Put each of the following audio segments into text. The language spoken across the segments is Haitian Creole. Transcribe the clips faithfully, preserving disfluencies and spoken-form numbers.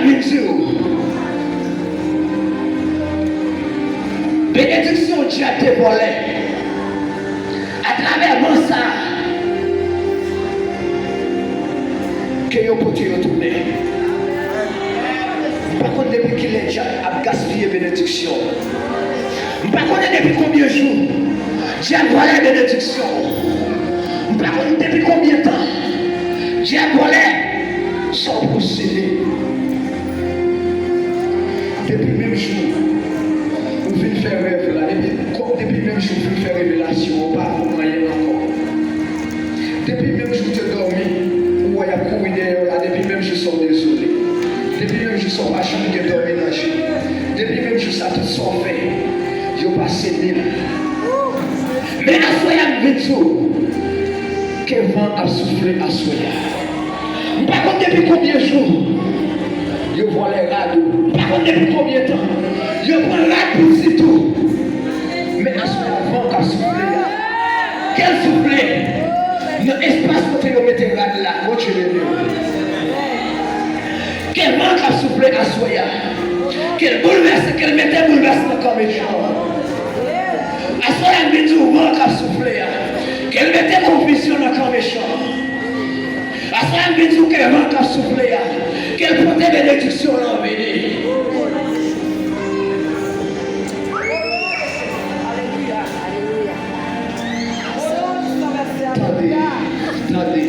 Vin di w, benediksyon dyab te vòlè, atravè van sa a, ke yo pote yo tounen. M pa konn depi kilè dyab ap gaspiye benediksyon. M pa konnen depi konbyen jou dyab vòlè benediksyon. M pa konn depi konbyen tan dyab vòlè sa w posede. Depi menm jou ou fin fè rèv la, depi, depi menm jou ou fin fè revelasyon, ou pa konn anyen ankò. Depi menm jou w te dòmi, ou wè y ap kouri dèyè w la, depi menm jou sa w dezole. Depi menm jou sa w pa janm gen dòmi nan je w. Depi menm jou sa tout sa w fè, yo pase nil. Men aswè a m vin di w ke van ap soufle aswè a. M pa konn depi konbyen jou yo vòlè rad ou. M pa konn depi konbyen tan yo pran rad pitit ou. Men aswè a van k ap soufle a, ke l soufle nan espas kote yo mete rad la. Bondye beni w. Ke van k ap soufle aswè a, ke l boulvèse, ke l mete boulvèsman nan kan mechan an. Aswè a m vin di w van k ap soufle a, ke l mete konfizyon nan kan mechan an. Aswè a m vin di w ke van k ap soufle a, ke l pote benediksyon lan vini. Tande, tande,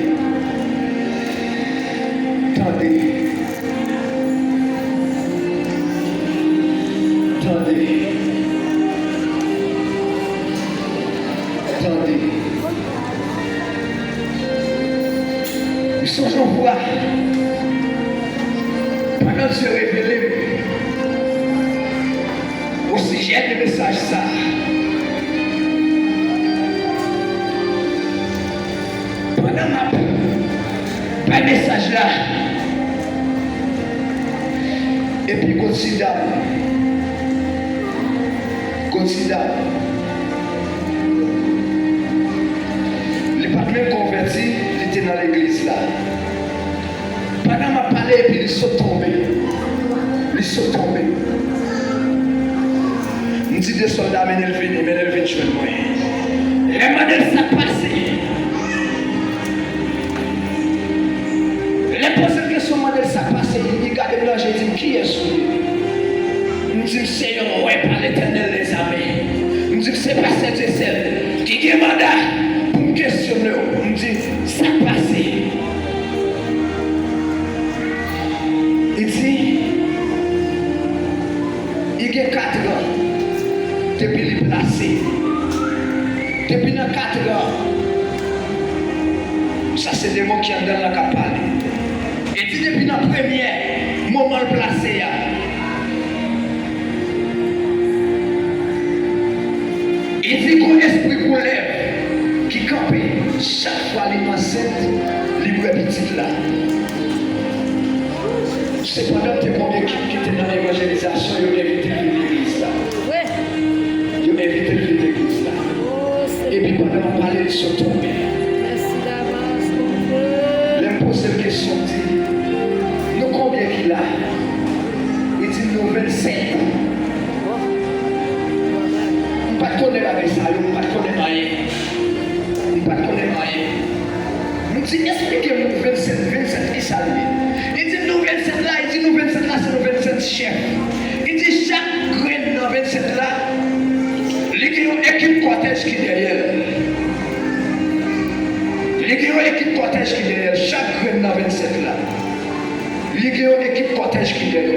tande, tande, tande. M sonje yon fwa, pandan Dye revele m osijè de mesaj sa a, pandan m ap bay mesaj la, epi gon ti dam, gon ti dam, li pa t menm konvèti, li te nan legliz la. Pandan m ap pale, epi li sot tonbe. Li sot tonbe. M di de sòlda, mennen l vini, mennen l vin jwenn mwen. Lè m mande l sa k pase, lè m poze l kesyon, m mande l sa k pase, li gade m nan je, li di m, "Kiyès ou ye?" M di, "M se yon wè pa Letènèl dèzame." M di, "M se pastè Dyesèl ki gen manda pou m kesyone w." M di, "Sa k pase?" Li di, li gen katran depi li plase. Depi nan katran, sa se demon ki anndan l lan k ap pale. Li di depi nan premyè moman l plase a, li di gon espri koulèv ki kanpe chak fwa li ansent, li bwè pitit la. Sepandan, te gon ekip ki te nan evanjelizasyon, yo envite l vin legliz la. Yo envite l vin legliz la. Epi pandan m ap pale, li sot tonbe. Lè m poze l kesyon, m di, "Nou konbyen ki la?" Li di, "Nou vennsèt." M pa t konnen bagay sa yo, m pa t konnen anyen. M pa t konnen anyen. M di, "Eksplike m, vennsèt, vennsèt, kisa l ye?" Li di m, "Nou vennsèt la," li di, "Nou vennsèt la, se nou vennsèt chèf." Li di, "Chak grenn nan vennsèt la, li gen yon ekip kòtèj ki dèyè l. Li gen yon ekip kòtèj ki dèyè l, chak grenn nan vennsèt la. Li gen yon ekip kòtèj ki dèyè l."